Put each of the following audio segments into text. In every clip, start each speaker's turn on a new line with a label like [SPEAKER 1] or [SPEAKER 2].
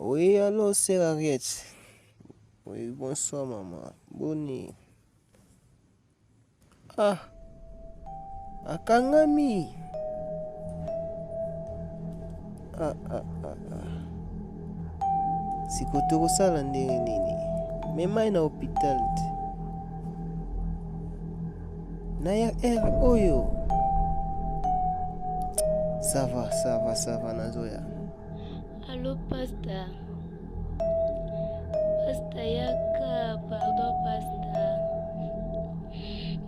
[SPEAKER 1] Oui, allo, sœur Harriet. Oui, bonsoir maman. Boni. Ah. Akangami. Ah, ah, ah, ah. Siko tokosala ndenge nini? Mema ye na hôpital te. Na ya heure oyo. Ça va, ça va, ça va, nazoya.
[SPEAKER 2] Allo pasta. Pasta yaka, pardon pasta.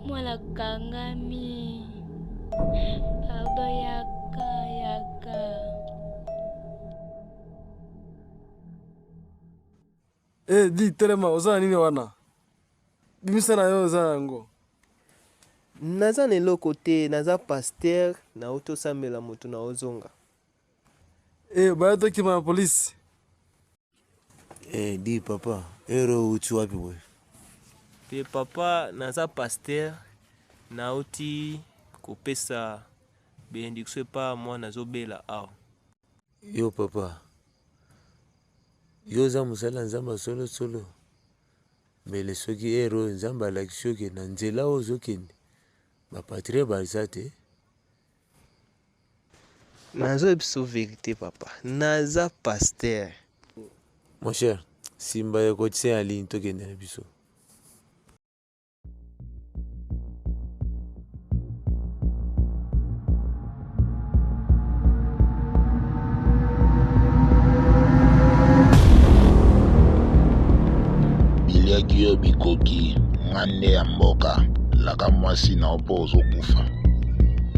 [SPEAKER 2] Mwana kangami. Pardon yaka, yaka.
[SPEAKER 3] Eh, di telema oza na nini wana? Bimisa na yo oza na yango.
[SPEAKER 1] Naza na eloko te, naza pasteur, nauti osambela moto na ozonga.
[SPEAKER 3] Eh, baya tokima na polisi.
[SPEAKER 4] Eh, di papa, ero outi wapi boye?
[SPEAKER 1] Te papa, naza pasteur, nauti kopesa benediction epa mwana azobela awa.
[SPEAKER 4] Yo papa, yo oza mosali ya Nzambe ya solo solo, mbele soki ero oyo Nzambe alakisi yo ke na nzela oyo ozokende ba patrie baza te.
[SPEAKER 1] Nazoyebisa yo verite papa, naza pasteur.
[SPEAKER 4] Mon cher, simba ya kotisa ya ligne tokende na biso.
[SPEAKER 5] Biliaki yo bikoki nga nde ya mboka laka mwasi na yo mpo ozokufa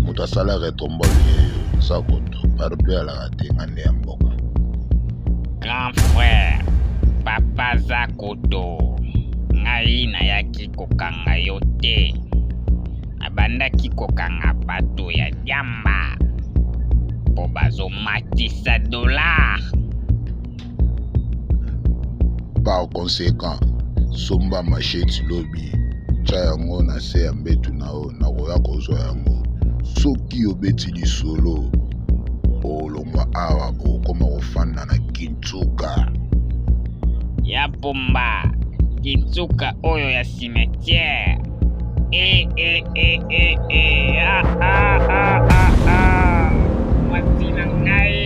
[SPEAKER 5] moto asala retombole yeyo zakoto parapluie alaka te nga nde ya mboka.
[SPEAKER 6] Grand frère papa Zakoto ngai nayaki kokanga yo te nabandaki kokanga bato ya diamba mpo bazomatisa dollar.
[SPEAKER 5] Par conséquent, somba machette lobi, tya yango na se ya mbetu na yo, nakoya kozwa yango. Soki obeti lisolo, olongwa awa okokoma kofanda na Kinsuka.
[SPEAKER 6] Ya pomba, Kinsuka oyo ya cimetière. E e e e e ah ah ah ah ah. Mwasi na ngai.